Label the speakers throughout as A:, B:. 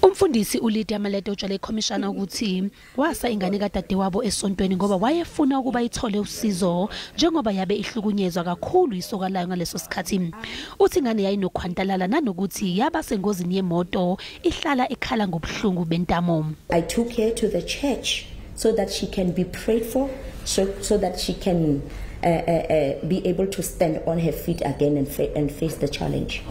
A: Umfundisi uLydia Malete utshele ikhomishana ukuthi wasa ingane kadadewabo esontweni ngoba wayefuna ukuba ithole usizo njengoba yabe ihlukunyezwa kakhulu isoka layo ngaleso sikhathi. Uthi ingane yayinokhwantalala nanokuthi yaba sengozini yemoto ihlala ikhala ngobuhlungu bentamo.
B: I took her to the church so that she can be prayed for, so that she can be able to stand on her feet again and face the challenge.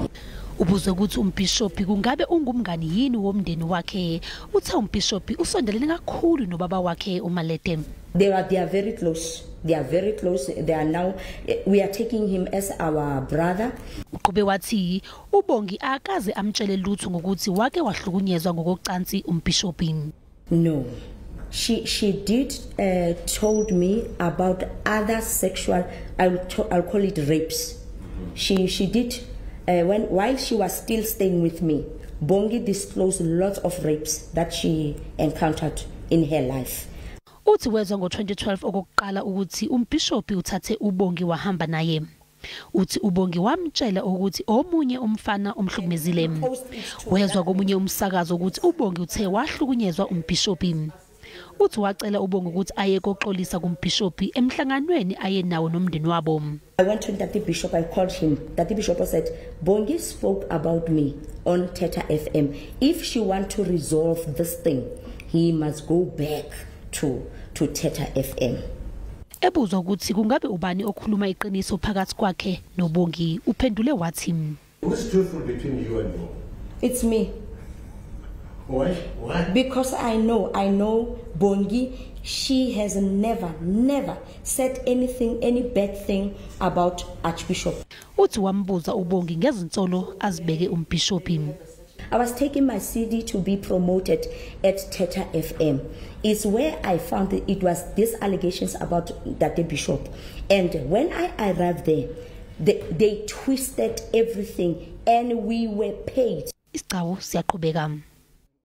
A: Ubuzwe ukuthi umbhishobhi kungabe ungumngani yini womndeni wakhe. Uthe umbhishobhi usondelene kakhulu nobaba wakhe uMalete.
B: They are very close. They are very close. They are now we are taking him as our brother.
A: Uqhube wathi uBongi akaze amtshele lutho ngokuthi wake wahlukunyezwa ngokocansi umbhishobhi.
B: No. She did told me about other sexual, I'll call it rapes. She did when while she was still staying with me. Bongi disclosed lots of rapes that she encountered in her life.
A: Uthi wezwa ngo-2012 okokuqala ukuthi umbhishobhi uthathe uBongi wahamba naye. Uthi uBongi wamtshela ukuthi omunye umfana umhlukumezile. Wezwa komunye umsakazo ukuthi uBongi uthe wahlukunyezwa umbhishobhi. Uthi wacela uBongi ukuthi aye koxolisa kumbhishobhi emhlanganweni aye nawo nomndeni wabo.
B: I went to Ntate Bishop, I called him. Ntate Bishop said, "Bongi spoke about me on Thetha FM. If she want to resolve this thing, he must go back to Thetha FM."
A: Ebuzwa ukuthi kungabe ubani okhuluma iqiniso phakathi kwakhe noBongi, uphendule wathi,
C: Who's truthful between you and Bongi?
B: It's me.
C: Why? Why?
B: Because I know Bongi, she has never, never said anything, any bad thing about Archbishop.
A: Uthi wambuza uBongi ngezinsolo azibeke umbhishobhi.
B: I was taking my CD to be promoted at Thetha FM. It's where I found that it was these allegations about Ntate Bishop. And when I arrived there, they twisted everything and we were paid.
A: Isigcawu siyaqhubeka.